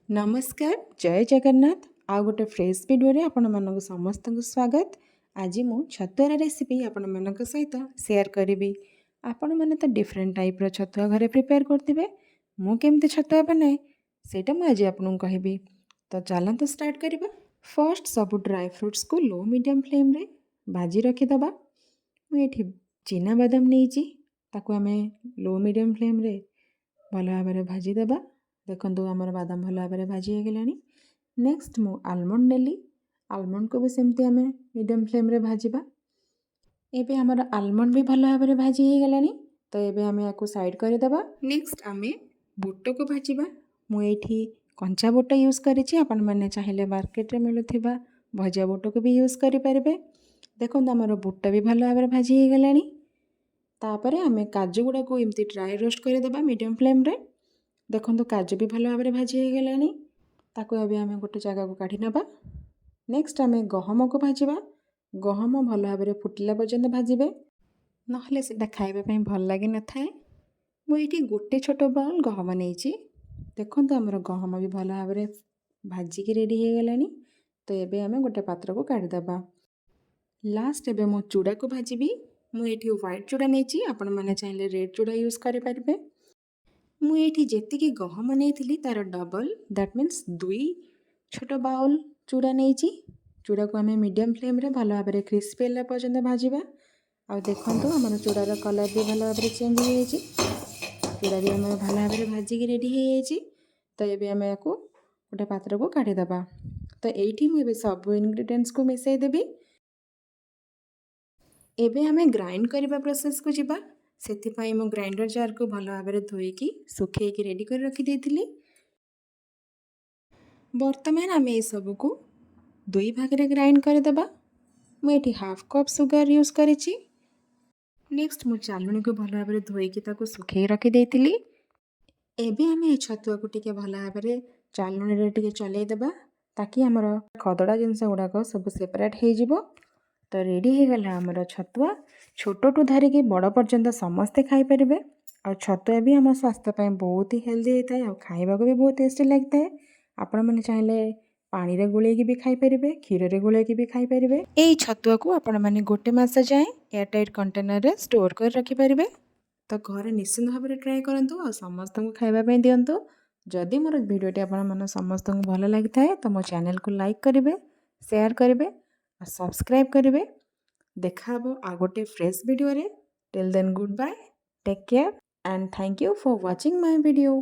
ନମସ୍କାର, ଜୟ ଜଗନ୍ନାଥ। ଆଉ ଗୋଟେ ଫ୍ରେଶ୍ ଭିଡ଼ିଓରେ ଆପଣମାନଙ୍କୁ ସମସ୍ତଙ୍କୁ ସ୍ୱାଗତ। ଆଜି ମୁଁ ଛତୁଆର ରେସିପି ଆପଣମାନଙ୍କ ସହିତ ସେୟାର କରିବି। ଆପଣମାନେ ତ ଡିଫରେଣ୍ଟ ଟାଇପ୍ର ଛତୁଆ ଘରେ ପ୍ରିପେୟାର କରୁଥିବେ। ମୁଁ କେମିତି ଛତୁଆ ବନାଏ, ସେଇଟା ମୁଁ ଆଜି ଆପଣଙ୍କୁ କହିବି। ତ ଚାଲନ୍ତୁ ଷ୍ଟାର୍ଟ କରିବା। ଫର୍ଷ୍ଟ ସବୁ ଡ୍ରାଏ ଫ୍ରୁଟ୍ସକୁ ଲୋ ମିଡ଼ିୟମ୍ ଫ୍ଲେମ୍ରେ ଭାଜି ରଖିଦେବା। ମୁଁ ଏଠି ଚିନା ବାଦାମ ନେଇଛି। ତାକୁ ଆମେ ଲୋ ମିଡ଼ିୟମ୍ ଫ୍ଲେମ୍ରେ ଭଲ ଭାବରେ ଭାଜିଦେବା। ଦେଖନ୍ତୁ, ଆମର ବାଦାମ ଭଲ ଭାବରେ ଭାଜି ହେଇଗଲାଣି। ନେକ୍ସଟ ମୁଁ ଆଲମଣ୍ଡ ନେଲି। ଆଲମଣ୍ଡକୁ ବି ସେମିତି ଆମେ ମିଡ଼ିୟମ୍ ଫ୍ଲେମ୍ରେ ଭାଜିବା। ଏବେ ଆମର ଆଲମଣ୍ଡ ବି ଭଲ ଭାବରେ ଭାଜି ହେଇଗଲାଣି। ତ ଏବେ ଆମେ ୟାକୁ ସାଇଡ଼୍ କରିଦେବା। ନେକ୍ସଟ ଆମେ ବୁଟକୁ ଭାଜିବା। ମୁଁ ଏଇଠି କଞ୍ଚା ବୁଟ ୟୁଜ୍ କରିଛି। ଆପଣମାନେ ଚାହିଁଲେ ମାର୍କେଟରେ ମିଳୁଥିବା ଭଜା ବୁଟକୁ ବି ୟୁଜ୍ କରିପାରିବେ। ଦେଖନ୍ତୁ, ଆମର ବୁଟ ବି ଭଲ ଭାବରେ ଭାଜି ହେଇଗଲାଣି। ତାପରେ ଆମେ କାଜୁ ଗୁଡ଼ାକୁ ଏମିତି ଡ୍ରାଏ ରୋଷ୍ଟ କରିଦେବା ମିଡ଼ିୟମ୍ ଫ୍ଲେମ୍ରେ। ଦେଖନ୍ତୁ, କାଜୁ ବି ଭଲ ଭାବରେ ଭାଜି ହେଇଗଲାଣି। ତାକୁ ଏବେ ଆମେ ଗୋଟେ ଜାଗାକୁ କାଢ଼ି ନେବା। ନେକ୍ସଟ ଆମେ ଗହମକୁ ଭାଜିବା। ଗହମ ଭଲ ଭାବରେ ଫୁଟିଲା ପର୍ଯ୍ୟନ୍ତ ଭାଜିବେ, ନହେଲେ ସେଇଟା ଖାଇବା ପାଇଁ ଭଲ ଲାଗିନଥାଏ। ମୁଁ ଏଇଠି ଗୋଟେ ଛୋଟ ବାଉଲ୍ ଗହମ ନେଇଛି। ଦେଖନ୍ତୁ, ଆମର ଗହମ ବି ଭଲ ଭାବରେ ଭାଜିକି ରେଡ଼ି ହେଇଗଲାଣି। ତ ଏବେ ଆମେ ଗୋଟେ ପାତ୍ରକୁ କାଢ଼ିଦେବା। ଲାଷ୍ଟ ଏବେ ମୁଁ ଚୁଡ଼ାକୁ ଭାଜିବି। ମୁଁ ଏଇଠି ହ୍ୱାଇଟ୍ ଚୁଡ଼ା ନେଇଛି। ଆପଣମାନେ ଚାହିଁଲେ ରେଡ଼୍ ଚୁଡ଼ା ୟୁଜ୍ କରିପାରିବେ। ମୁଁ ଏଇଠି ଯେତିକି ଗହମ ନେଇଥିଲି, ତା'ର ଡବଲ୍, that means 2 ଛୋଟ ବାଉଲ୍ ଚୁଡ଼ା ନେଇଛି। ଚୁଡ଼ାକୁ ଆମେ ମିଡ଼ିୟମ୍ ଫ୍ଲେମ୍ରେ ଭଲ ଭାବରେ କ୍ରିସ୍ପି ହେଲା ପର୍ଯ୍ୟନ୍ତ ଭାଜିବା। ଆଉ ଦେଖନ୍ତୁ, ଆମର ଚୁଡ଼ାର କଲର୍ ବି ଭଲ ଭାବରେ ଚେଞ୍ଜ ହେଇଯାଇଛି। ଚୁଡ଼ା ବି ଆମର ଭଲ ଭାବରେ ଭାଜିକି ରେଡ଼ି ହେଇଯାଇଛି। ତ ଏବେ ଆମେ ୟାକୁ ଗୋଟେ ପାତ୍ରକୁ କାଢ଼ିଦେବା। ତ ଏଇଠି ମୁଁ ଏବେ ସବୁ ଇନଗ୍ରିଡ଼ିଏଣ୍ଟସକୁ ମିଶାଇ ଦେବି। ଏବେ ଆମେ ଗ୍ରାଇଣ୍ଡ କରିବା ପ୍ରୋସେସ୍କୁ ଯିବା। ସେଥିପାଇଁ ମୁଁ ଗ୍ରାଇଣ୍ଡର ଜାର୍କୁ ଭଲ ଭାବରେ ଧୋଇକି, ଶୁଖେଇକି ରେଡ଼ି କରି ରଖିଦେଇଥିଲି। ବର୍ତ୍ତମାନ ଆମେ ଏସବୁକୁ ଦୁଇ ଭାଗରେ ଗ୍ରାଇଣ୍ଡ କରିଦେବା। ମୁଁ ଏଠି ହାଫ୍ କପ୍ ସୁଗାର ୟୁଜ୍ କରିଛି। ନେକ୍ସଟ ମୁଁ ଚାଲୁଣୀକୁ ଭଲ ଭାବରେ ଧୋଇକି ତାକୁ ଶୁଖେଇ ରଖିଦେଇଥିଲି। ଏବେ ଆମେ ଏ ଛତୁଆକୁ ଟିକେ ଭଲ ଭାବରେ ଚାଲୁଣୀରେ ଟିକେ ଚଲେଇ ଦେବା, ତାକି ଆମର ଖଦଡ଼ା ଜିନିଷ ଗୁଡ଼ାକ ସବୁ ସେପାରେଟ୍ ହେଇଯିବ। ତ ରେଡ଼ି ହେଇଗଲା ଆମର ଛତୁଆ। ଛୋଟଠୁ ଧରିକି ବଡ଼ ପର୍ଯ୍ୟନ୍ତ ସମସ୍ତେ ଖାଇପାରିବେ। ଆଉ ଛତୁଆ ବି ଆମ ସ୍ୱାସ୍ଥ୍ୟ ପାଇଁ ବହୁତ ହି ହେଲ୍ଦି ହେଇଥାଏ ଆଉ ଖାଇବାକୁ ବି ବହୁତ ଟେଷ୍ଟି ଲାଗିଥାଏ। ଆପଣମାନେ ଚାହିଁଲେ ପାଣିରେ ଗୋଳେଇକି ବି ଖାଇପାରିବେ, କ୍ଷୀରରେ ଗୋଳେଇକି ବି ଖାଇପାରିବେ। ଏଇ ଛତୁଆକୁ ଆପଣମାନେ ଗୋଟେ ମାସ ଯାଏଁ ଏୟାରଟାଇଟ୍ କଣ୍ଟେନରରେ ଷ୍ଟୋର୍ କରି ରଖିପାରିବେ। ତ ଘରେ ନିଶ୍ଚିନ୍ତ ଭାବରେ ଟ୍ରାଏ କରନ୍ତୁ ଆଉ ସମସ୍ତଙ୍କୁ ଖାଇବା ପାଇଁ ଦିଅନ୍ତୁ। ଯଦି ମୋର ଭିଡ଼ିଓଟି ଆପଣମାନ ସମସ୍ତଙ୍କୁ ଭଲ ଲାଗିଥାଏ, ତ ମୋ ଚ୍ୟାନେଲକୁ ଲାଇକ୍ କରିବେ, ସେୟାର କରିବେ ଆଉ ସବସ୍କ୍ରାଇବ୍ କରିବେ। ଦେଖା ହେବ ଆଉ ଗୋଟେ ଫ୍ରେଶ୍ ଭିଡ଼ିଓରେ। Till then, good bye, take care and thank you for watching my video.